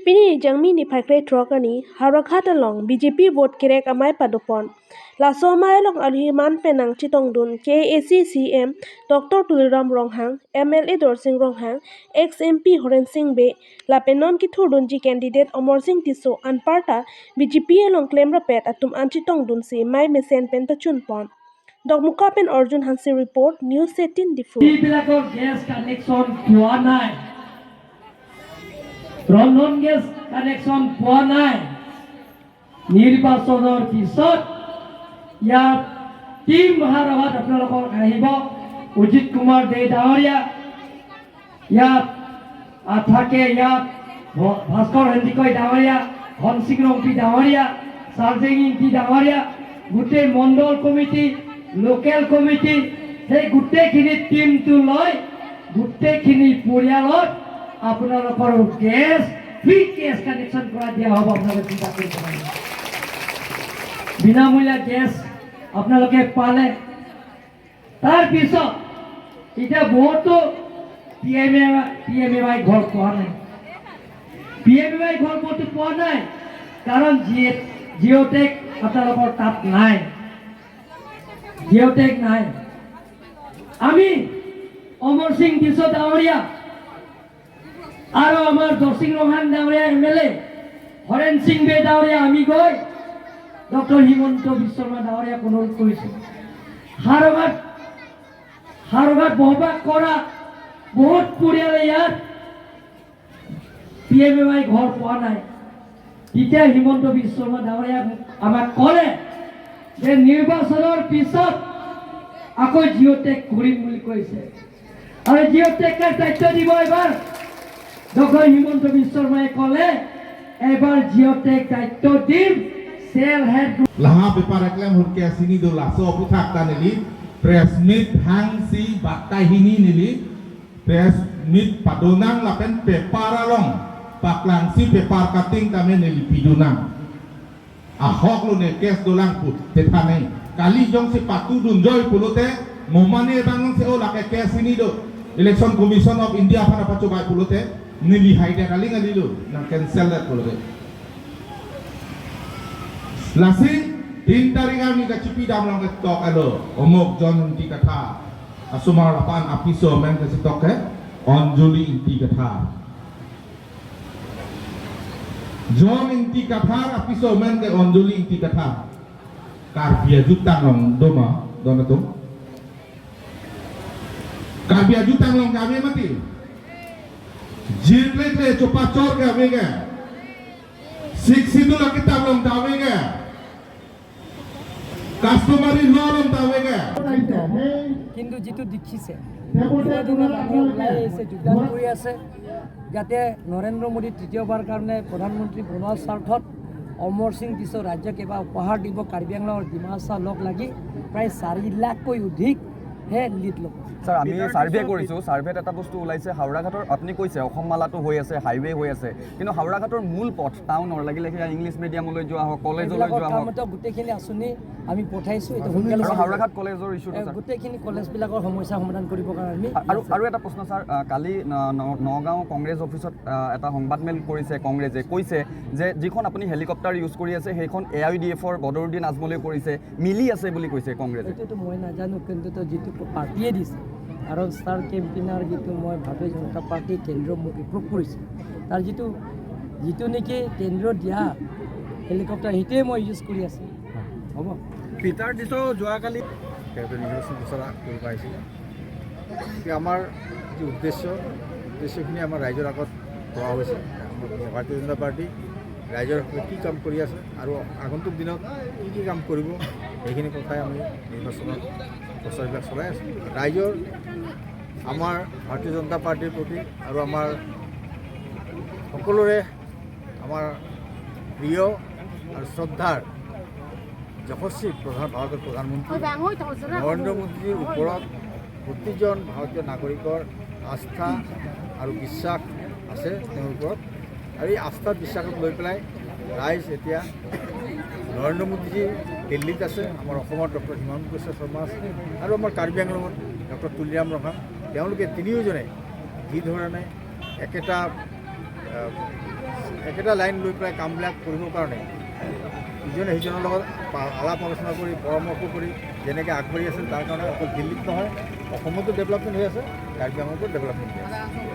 Pini jangmi ni phaikrei truck ani Howraghat along BJP vote kerek amai padupon. Laso amai along alhi man penang chitong dun KAC CM Dr. Tuliram Ronghang, MLA Dorsing Ronghang, ex-MP Horen Singh Be, lapenon ki thurdun ji candidate Amar Singh Tiso anparta BJP along claim rapet atum anchitong dun si mai mesen pen pachun pon. Dok pen Arjun Hansi report, News 18 Diphu. যিবিলাকৰ gas connection পোৱা নাই, ৰন্ধন gas connection পোৱা নাই, নিৰ্বাচনৰ পিছত ইয়াত team Howraghat আপোনালোকৰ আহিব। অজিত কুমাৰ দে ডাঙৰীয়া ইয়াত থাকে, ইয়াত ভাস্কৰ সন্দিকৈ ডাঙৰীয়া, ধনসিং ৰংপি ডাঙৰীয়া, চাৰ্জিং ইংতি ডাঙৰীয়া, গোটেই মণ্ডল কমিটি, লোকেল কমিটি, সেই গোটেইখিনি টীমটো লৈ গোটেইখিনি পৰিয়ালত আপোনালোকৰ গেছ, ফ্ৰী গেছ কানেকশ্যন কৰা দিয়া হ'ব। আপোনালোকে চিন্তা কৰিব নালাগে। বিনামূলীয়া গেছ আপোনালোকে পালে। তাৰপিছত এতিয়া বহুতো পি এম এ ৱাই ঘৰ পোৱা নাই। পি এম এ ৱাই ঘৰ বহুতো পোৱা নাই, কাৰণ জিঅ'টেগ আপোনালোকৰ তাত নাই, জিঅ'টেগ নাই। আমি অমৰ সিং টিছ' ডাঙৰীয়া আৰু আমাৰ দৰ্শিং ৰংহাং ডাঙৰীয়া, এম এল এ হৰেণ সিং বে ডাঙৰীয়া, আমি গৈ ডক্টৰ হিমন্ত বিশ্ব শৰ্মা ডাঙৰীয়াক অনুৰোধ কৰিছোঁ। হাওৰাঘাট বসবাস কৰা বহুত পৰিয়ালে ইয়াত পি এম এ ৱাই ঘৰ পোৱা নাই। তেতিয়া হিমন্ত বিশ্ব শৰ্মা ডাঙৰীয়াক আমাক ক'লে যে নিৰ্বাচনৰ পিছত আকৌ জিঅ' টেগ কৰিম বুলি কৈছে আৰু জিঅ' টেগ দায়িত্ব দিব। এবাৰ ডক্টৰ হিমন্ত বিশ্ব শৰ্মাই ক'লে, এবাৰ জিঅ' টেগ দায়িত্ব দিম cell head Laha paper eklem hurke sini do laso puthak ta neli press meet hang si baktai hini neli press meet padonang lapen paper along paklang si paper cutting tame neli pidonang ahok lo ne kes dolang put tethane kali jong si patu dun joy pulote momane bangong se o lake kes sini do Election Commission of India phana pachu bai pulote nili haide kali ngali lo na cancel that pulote. Lasi 3 তাৰিখ আমি চিপি দাম লং টক alo omok jon inti katha asumar lapan apiso men kasi tok ke Anjali inti katha jon inti katha apiso men ke Anjali inti katha Karbi jutang long doma dona tum Karbi jutang long kami mati jirle tle chopa chor ke ame ke six sidu laki tanglong tawe ke customary law long tawe ke. কিন্তু যিটো দেখিছে, দিনে দিনে মানুহে ওলাই আহিছে, যোগদান কৰি আছে, যাতে নৰেন্দ্ৰ মোদী তৃতীয়বাৰ কাৰণে প্ৰধানমন্ত্ৰী বনোৱাৰ স্বাৰ্থত অমৰ সিং টিছ' ৰাজ্যক এবাৰ উপহাৰ দিব। কাৰ্বি আংলঙৰ ডিমাচা লগ লাগি প্ৰায় 4 লাখকৈ অধিকহে লিড ল'ব। ছাৰ, আমি ছাৰ্ভে কৰিছোঁ। ছাৰ্ভেত এটা বস্তু ওলাইছে, হাওৰাঘাটৰ, আপুনি কৈছে অসম মালাটো হৈ আছে, হাইৱে হৈ আছে, কিন্তু হাওৰাঘাটৰ মূল পথ টাউনৰ লাগিলে সেয়া ইংলিছ মিডিয়ামলৈ যোৱা হওক, কলেজলৈ এইবিলাকৰ যোৱা হওক। কামতো গোটেইখিনি আঁচনি আমি পঠাইছোঁ, এইটো সোনকালে আৰু হাওৰাঘাট কলেজৰ ইছ্যুটো ছাৰ? গোটেইখিনি কলেজবিলাকৰ সমস্যা সমাধান কৰিবৰ কাৰণে আমি আৰু এটা প্ৰশ্ন ছাৰ, কালি নগাঁও কংগ্ৰেছ অফিচত এটা সংবাদমেল কৰিছে কংগ্ৰেছে। কৈছে যে যিখন আপুনি হেলিকপ্টাৰ ইউজ কৰি আছে, সেইখন এ I D এফৰ বদৰুদ্দিন আজমলে কৰিছে, মিলি আছে বুলি কৈছে কংগ্ৰেছে। এইটোতো মই নাজানো, কিন্তু তো যিটো পাৰ্টীয়ে দিছে আৰু ষ্টাৰ কেম্পেইনাৰ যিটো মই ভাৰতীয় জনতা পাৰ্টী কেন্দ্ৰ মোক এপ্ৰুভ কৰিছে, তাৰ যিটো নেকি কেন্দ্ৰ দিয়া হেলিকপ্টাৰ, সেইটোৱে মই ইউজ কৰি আছোঁ। হ'ব। পিটাৰ দিছ যোৱাকালি তেওঁতো নিৰ্বাচন প্ৰচাৰ কৰিব আহিছিলে। গতিকে আমাৰ যি উদ্দেশ্য, উদ্দেশ্যখিনি আমাৰ ৰাইজৰ আগত কোৱা হৈছে। আমাৰ ভাৰতীয় জনতা পাৰ্টী ৰাইজৰ হৈ কি কাম কৰি আছে আৰু আগন্তুক দিনত কি কি কাম কৰিব, সেইখিনি কথাই আমি নিৰ্বাচনত প্ৰচাৰবিলাক চলাই আছোঁ। ৰাইজৰ আমাৰ ভাৰতীয় জনতা পাৰ্টীৰ প্ৰতি আৰু আমাৰ সকলোৰে আমাৰ প্ৰিয় আৰু শ্ৰদ্ধাৰ যশস্বী ভাৰতৰ প্ৰধানমন্ত্ৰী নৰেন্দ্ৰ মোদীৰ ওপৰত প্ৰতিজন ভাৰতীয় নাগৰিকৰ আস্থা আৰু বিশ্বাস আছে তেওঁৰ ওপৰত। আৰু এই আস্থা বিশ্বাসক লৈ পেলাই ৰাইজ এতিয়া নৰেন্দ্ৰ মোদীজী দিল্লীত আছে, আমাৰ অসমত ডক্টৰ হিমন্ত বিশ্ব শৰ্মা আছে আৰু আমাৰ কাৰ্বি আংলঙত ডক্টৰ তুলিৰাম ৰংহাং, তেওঁলোকে তিনিওজনে যি ধৰণে একেটা একেটা লাইন লৈ পেলাই কামবিলাক কৰিবৰ কাৰণে ইজনে সিজনৰ লগত আলাপ আলোচনা কৰি, পৰামৰ্শ কৰি যেনেকৈ আগবাঢ়ি আছিল, তাৰ কাৰণে অকল দিল্লীত নহয়, অসমতো ডেভেলপমেণ্ট হৈ আছে, কাৰ্বি আংলঙতো ডেভেলপমেণ্ট হৈ আছে।